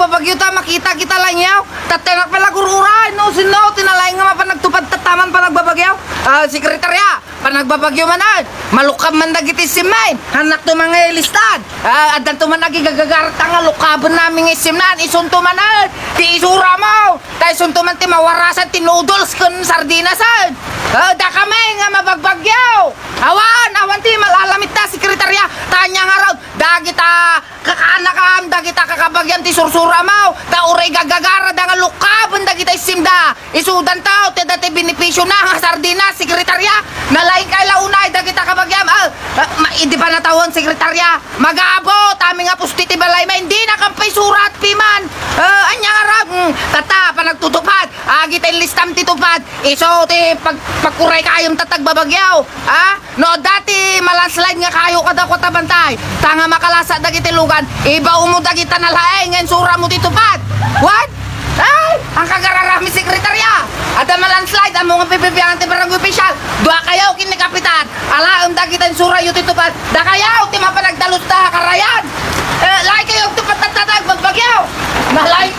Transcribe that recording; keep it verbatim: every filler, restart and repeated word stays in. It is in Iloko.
Bagbagyo ta, makita kita laeng yaw. Tatta, nagpalagur-uray, no? Sino ti nalaing nga mapan nagtupad tatta man panagbabagyo? Ah, sekretarya, panagbabagyo man ay. Malukab man dagiti simmaen. Hannak to mga ilistan. Ah, addan to man agigagagarat nga lukaben namin nga simmaen. Isunto man ay. Ti isura mo. Ta isunto man ti mawarasan ti noodles ken sardinas ay. Ah, da kami nga mabagbagyo. Awan, awan ti malalamit ta, sekretarya. Tanya nga raw, dagita kakaanakam, dagita kakabagiam ti sursura mo, ta uray gagagara da nga lukaben dagita isimda. Isudan taw, ti dati benepisyo na nga sardinas, sekretarya. Nalaing kay la unay, dagita kabagiam. Ah, ah, ma-, idi pa natawon, sekretarya. Magabo, tami nga pusti ti balay, ma, hindi na kan paisurat, piman. Ah, anya nga rag, mm, tata, panagtutupad. Agita inlistam ti tupad. Iso ti pag-, pagkuray kayam tatag babagyaw. Ah? No, dati malandslide nga kayo kada kota bantay. Tanga makalasa dagiti lugan. Ibaw mo dagita nalaeng nga insura mo ti tupad. What? Ay, ang kagararami sekretarya. Ada malandslide, amo nga pipipiangan ti barangay official. Dua kayo kin ni kapitan. Alaem dagita insura yo ti tupad. Da kayo ti mapanagdalus da karayan. Eh, laay kayo ti patattatag magbagyo. Nalaing